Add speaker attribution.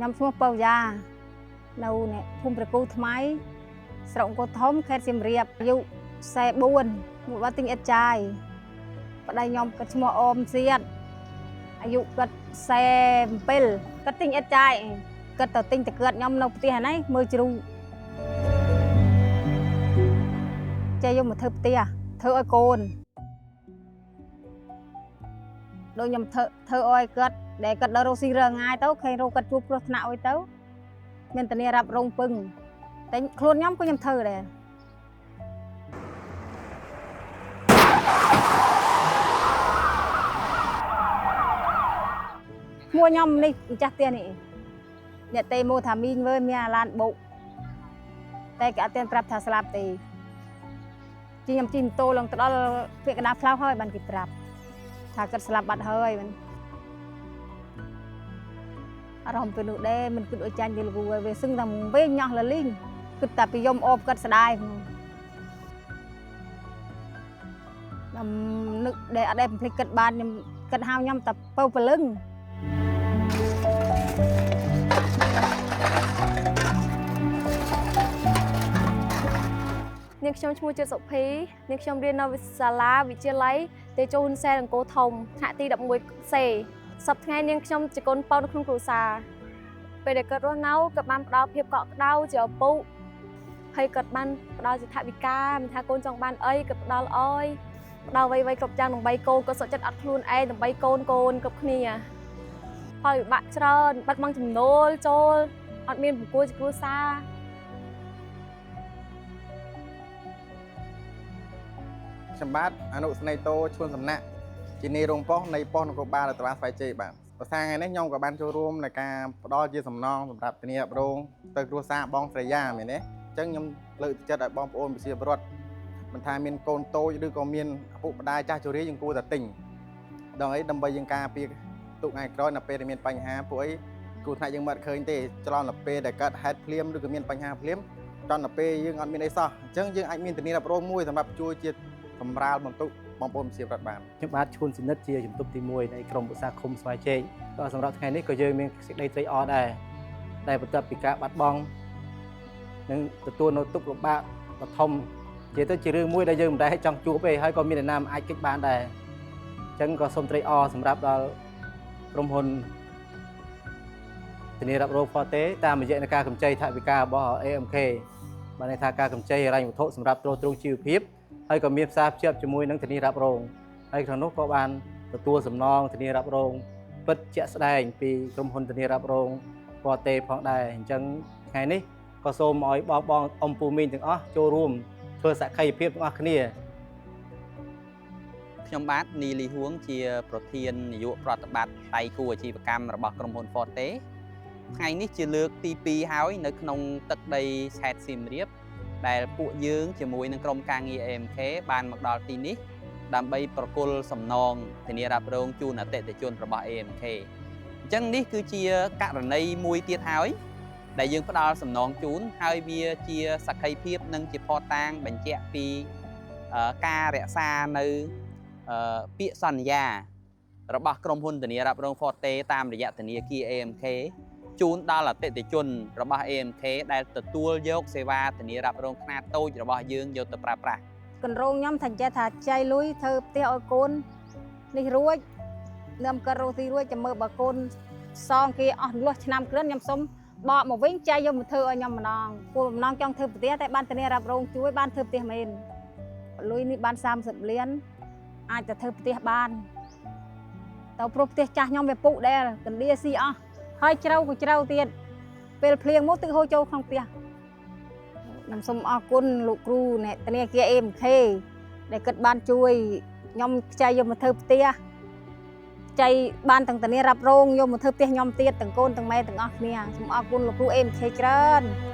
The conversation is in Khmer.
Speaker 1: ខ្ញុំឈ្មោះពៅយ៉ានៅនេះភូមិព្រះគូថ្មីស្រុកអង្គរធំខេត្តសៀមរាបអាយុ44មកបាត់ទិញអិតចាយប្តីខ្ញុំគាត់ឈ្មោះអមសៀតអាយុគាត់47គាត់ទិញអិតចាយគាត់ទៅទិញតកើតខ្ញុំនៅផ្ទះហ្នឹងមើលជ្រូកចេះយកមកធ្វើផ្ទះធ្វើឲ្យកូនដូចខ្ញុំធ្វើធ្វើឲ្យគាត់ដែលគាត់ដល់រកស៊ីរើងាយទៅឃើញរកគាត់ជួបគ្រោះថ្នាក់អុយទៅមានធានារ៉ាប់រងពឹងតែខ្លួនខ្ញុំក៏ខ្ញុំធ្វើដែរ មួយខ្ញុំនេះម្ចាស់ផ្ទះនេះអ្នកទេមកថាមីងវើមានអាឡានបុកតែគេអត់ទាន់ប្រាប់ថាស្លាប់ទេជិះខ្ញុំជិះម៉ូតូឡើងទៅដល់ពាក្យកណ្ដាលផ្លូវហើយបានគេប្រាប់ថាគាត់ស្លាប់បាត់ហើយមិនអារម្មណ៍ពេលនោះដែរមិនគិតឲ្យចាញ់ទេលោកគ្រូវាសឹងតែវិញញោះលលីងគិតតែពីយំអបគាត់ស្ដាយខ្ញុំនឹកដែលអត់ដែលបំភ្លេចគិតបានខ្ញុំគិតហៅខ្ញុំតែពៅព្រលឹង
Speaker 2: នាងខ្ញុំឈ្មោះជាតិសុភីនាងខ្ញុំរៀននៅសាលាវិទ្យាល័យតេជោហ៊ុនសែនអង្គរធំថ្នាក់ទី 11C សប្តាហ៍ថ្ងៃនាងខ្ញុំជាកូនពៅនៅក្នុងគ្រួសារពេលដែលគាត់រស់នៅគាត់បានផ្ដល់ភាពកក់ក្ដៅជាឪពុកហើយគាត់បានផ្ដល់ជាថវិកាមិនថាកូនចង់បានអីគាត់ផ្ដល់អោយផ្ដល់អ្វីៗគ្រប់យ៉ាងដើម្បីកូនគាត់សុខចិត្តអត់ខ្លួនឯងដើម្បីកូនកូនគ្រប់គ្នាផលវិបាកច្រើនបាត់បង់ចំណូលចូលអត់មានបង្គួរជាគ្រួសារ
Speaker 3: ខ្ញុំបាទអនុស្នេហ៍តោឈួនសំណាក់ជានាយរងប៉ុស្តិ៍នៃប៉ុស្តិ៍នគរបាលរដ្ឋបាលស្វាយជ័យបាទភាសាថ្ងៃនេះខ្ញុំក៏បានចូលរួមในការផ្ដល់ជាសំណងសម្រាប់ធានារ៉ាប់រងទៅគ្រួសារបងស្រីយ៉ាមែនទេអញ្ចឹងខ្ញុំលើកទឹកចិត្តឲ្យបងប្អូនប្រជាពលរដ្ឋមិនថាមានកូនតូចឬក៏មានឪពុកម្ដាយចាស់ជរាយើងគួរតែទិញដល់អីដើម្បីយើងការពារទុកថ្ងៃក្រោយនៅពេលដែលមានបញ្ហាពួកអីគ្រោះថ្នាក់យើងមិនឃើញទេច្រឡំទៅពេលដែលកើតហេតុភ្លាមឬក៏មានបញ្ហាភ្លាមដល់ទៅពេលយើងអត់មានអីសោះអញ្ចឹងយើងអាចមានធានារ៉ាប់រងមួយសម្រាប់ជួយជាសម្រាលបន្ទុកបងប្អូនប្រជាពលរដ្ឋបាន
Speaker 4: ខ្ញុំបាទឈួនសិនិតជាជំទប់ទី1នៃក្រុមឧស្សាហ៍ឃុំស្វាយជែកក៏សម្រាប់ថ្ងៃនេះក៏យើងមានសេចក្តីត្រេកអរដែរដែលបន្ទាប់ពីការបាត់បង់និងទទួលនៅទុក្ខលំបាកបឋមនិយាយទៅជារឿងមួយដែលយើងមិនដែលចង់ជួបទេហើយក៏មានអ្នកណាមិនអាចគេចបានដែរអញ្ចឹងក៏សូមត្រេកអរសម្រាប់ដល់ក្រុមហ៊ុនធានារ៉ាប់រង Forte តាមរយៈនៃការកម្ចីថវិការបស់ AMK បានន័យថាការកម្ចីហិរញ្ញវត្ថុសម្រាប់ទ្រទ្រង់ជីវភាពហើយក៏មានផ្សារភ្ជាប់ជាមួយនឹងធានារ៉ាប់រង ហើយក្នុងនោះក៏បានទទួលសំណងធានារ៉ាប់រងពិតជាក់ស្ដែងពីក្រុមហ៊ុនធានារ៉ាប់រង Forte ផងដែរអញ្ចឹងថ្ងៃនេះក៏សូមឲ្យបងបងអ៊ំពូមីងទាំងអស់ចូលរួមធ្វើសក្ខីភាពទាំងអស់គ្នា
Speaker 5: ខ្ញុំបាទនីលីហួងជាប្រធាននាយកប្រតិបត្តិដៃគូអាជីវកម្មរបស់ក្រុមហ៊ុន Forte ថ្ងៃនេះជាលើកទី2ហើយនៅក្នុងទឹកដីខេត្តសៀមរាបដែលពួកយើងជាមួយនឹងក្រុមការងារ AMK បានមកដល់ទីនេះដើម្បីប្រគល់សំណងធានារ៉ាប់រងជូនអតិថិជនរបស់ AMK អញ្ចឹងនេះគឺជាករណីមួយទៀតហើយដែលយើងផ្ដល់សំណងជូនហើយវាជាសក្ខីភាពនិងជាភស្តុតាងបញ្ជាក់ពីការរក្សានៅ ពាក្យសន្យារបស់ក្រុមហ៊ុនធានារ៉ាប់រង Forte តាមរយៈធនាគារ AMK ជូនដល់អតិថិជនរបស់ AMK ដែលទទួលយកសេវាធានារ៉ាប់រងខ្នាតតូចរបស់យើងយកទៅប្រើប្រាស់
Speaker 1: កន្រងខ្ញុំថាចេះថាចៃលុយធ្វើផ្ទះឲ្យកូននេះរួចនឹមគាត់រកទីរួចចាំមើលបើកូនសងគេអស់លាស់ឆ្នាំគ្រិនខ្ញុំសុំបកមកវិញចៃយកមកធ្វើឲ្យខ្ញុំម្ដងគោលបំណងចង់ធ្វើផ្ទះតែបានធានារ៉ាប់រងជួយបានធ្វើផ្ទះមែនលុយនេះបាន30លានអាចទៅធ្វើផ្ទះបានទៅព្រោះផ្ទះចាស់ខ្ញុំវាពុកដែរកណ្ដៀស៊ីអស់ហើយជ្រៅក៏ជ្រៅទៀតពេលភ្លៀងមកទឹកហូរចូលក្នុងផ្ទះខ្ញុំសូមអរគុណលោកគ្រូអ្នកធនាគារ AMK ដែលគិតបានជួយខ្ញុំខ្ចីយកមកធ្វើផ្ទះខ្ចីបានទាំងធានារ៉ាប់រងយកមកធ្វើផ្ទះខ្ញុំទៀតទាំងកូនទាំងម៉ែទាំងអស់គ្នាសូមអរគុណលោកគ្រូ AMK ច្រើន។